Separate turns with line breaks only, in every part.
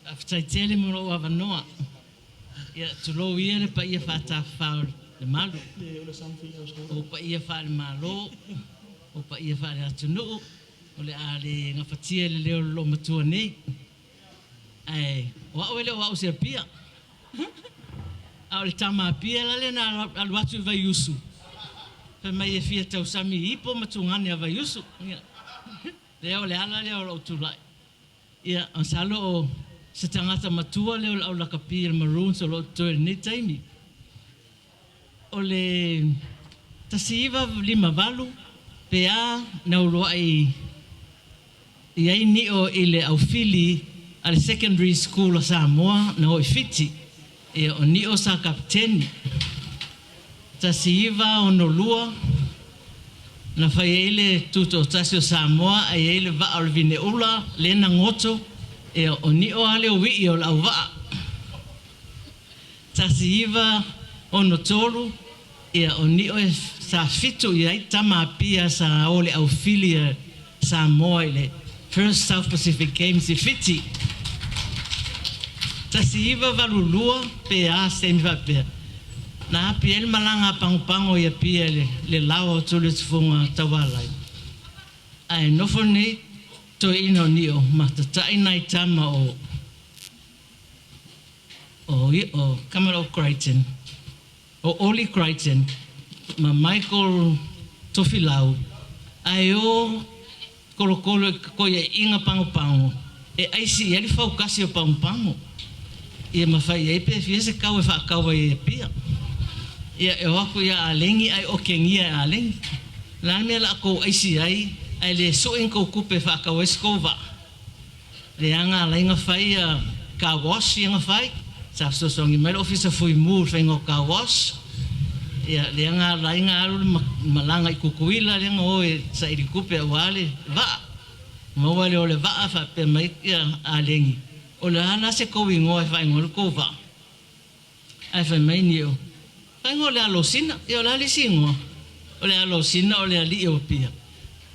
Faafetai tele mo lou avanoa. Ia, tulou ia le paia faatafafa o le malu, o paia faale-Malo, o paia faale-atunuu, o le a le gafatia e le leo o le loomatua nei. Ae o au e le o au o se Apia. A o le tama Apia la lea na alu atu i Vaiusu, fai mai e fia tausami i ipo ma tugane a Vaiusu. Ia, lea o le ala lea o lou tulai. Ia, masalo o se tagata matua lea o le au lakapi a le Maroons o lo o totoe i lenei taimi. O le 1958 pe a na uluai i ai Nio i le aufili a le Secondary School a Samoa na o i Fiti. Ia, o Nio sa kapeteni. 1962, na fai ai le Tutoatasi o Samoa ae i ai le vaa o le Vineula lea na goto, ia, o Nio lava le uii o le auvaa. 1963, ia, o Nio sa fitu i ai tama Apia sa o i le aufili a Samoa i le First South Pacific Games i Fiti. 1982 pe a se taimi faapea, na api ai le malaga a Pagopago i Apia i le lao o Tuli o Tufuga Taualai, ae nofo nei toeaina o Nio ma tatai nai tama o o Kamala o Crichton. O Oli Crichton ma Michael Tofilau ae o kolokolo i koiaiga pagopago e aisi i ai le faukasi o pagopago ia ma fai ai pe fia se kau e faakau ai e Apia. Ia e o aku ia Alegi ae okegia e Alegi. O le a le mea la a kou aisi ai ae le sue ni kou kupe e faakau ai se kou vaa? Leaga alai na fai a car wash ia na fai, sa fesoasoani mai le ofisa fuimu i le faiga o car wash, ia lea na alai na alu le malaga i Kukuila lea na o e saili tupe aua le vaa. Maua lea o le vaa faapea mai ia Alegi, o le a la se kou igoa e faaigoa ai le kou vaa? Ae fai mai Nio, Faiga o le Alosina. Ia o le a le isi igoa? O le Alosina o le alii o Apia.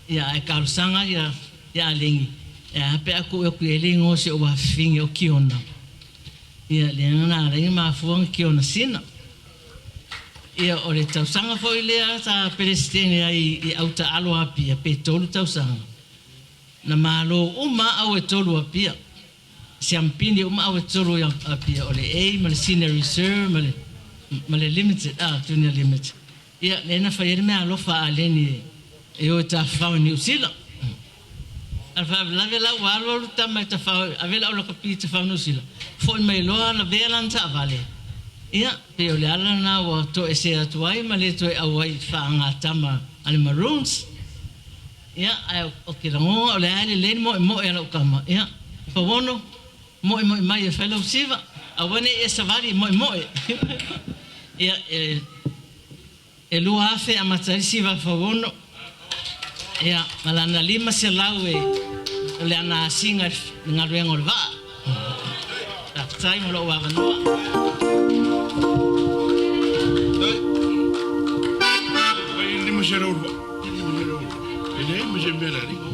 Ia ae talosaga ia ia Alegi, e a pe a tuu atu i ai le igoa o si ou afafine o Kiona. Ia lea na ala ai ona mafua ona Kiona Sina. Ia o le tausaga foi lea sa Peresetene ai i au taalo a Apia pe 3 tausaga, na malo uma lava au e tolu o Apia. Siampini uma au e tolu i Apia o le A ma le Senior Reserve ma le ma le Limited ah Junior Limited. Ia lea na fai ai le meaalofa a Aleni e o e tafafao i Niu Sila. A o le faalavelave la ua alu alu tama e tafao ave le aulakapi e tafao i Niu Sila, foi mai loa lavea lana taavale. Ia pei o le ala lena ua toesea atu ai ma le toe auai i faagatama a le Maroons. Ia, ae ou te lagona o lea e lelei le moemoe a lau tama. Ia, Fauono, moemoe mai e fai lau siva, aua ne i e savali i moemoe. Ia, e, e 2000 amata ai le siva a Fauono. Ia, ma lana 500 e, o le ana asiga i le galuega o le vaa. Faafetai mo lou avanoa.
Mai 500 E leai ma se mea le alii.